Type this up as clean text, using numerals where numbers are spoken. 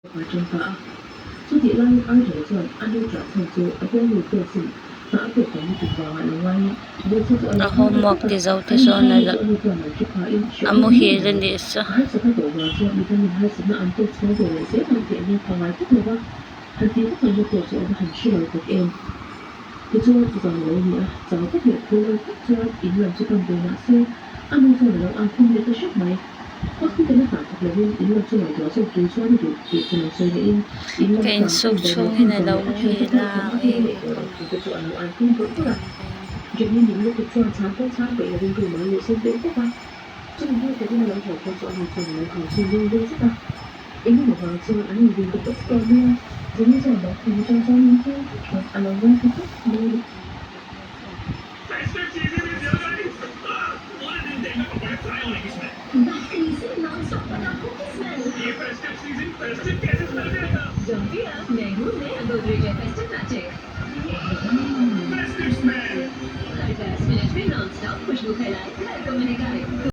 A ṭan ta a. Chutih laiin Arthur-a chuan a nu ṭah chhan chu a bialnu Grace-i'n hna a pek tam lutuk vangah lo ngaiin Grace-i chu a lo A hau ta homework tlat a. ti zo te An chuan inhau a te chu a nu chuan lo hre phain a hrehawm ti muhil ngei a mai. nih chu. A harsatna tawh vang chuan midangin harsatna an tawk chhawng ve leh zel ang tih an ring pha ngai tlat lo va, han tih vak ngaihna pawh chu a va han hre lo tak em. Tichuan, zan a lo ni a, chau tak leh phur lo tak chuan in lam chu pan ve mah se, a nu chuan a lo ang khum leh ta hrep mai. Hospital a hna thawk lovin in lam chu ngaihtuah zawk tur chuan a duh tih chu lo sawi lehin in lam Ka tlang a insuk inbawrh chhungin khum a vang lo leh a thiante muhil pawh a, thawmhnaw ui hming leh tawh khawm loh thu te chu a lo an khum bawrh bawrh a. Jenny ning lutuk chuan chhan pawh chhan peih lovin room ah a luhsan deuh tawp a. Chumi hnu takin a lo haw pawh chu a nu chuan a lo hau chhun zawng ve zet a. Engemaw vang chuan an inzui ta tawp tawh mai a. Jenny chuan balcony atang chuan min thlir vek a, a lo ngaithla tawp mai a ni.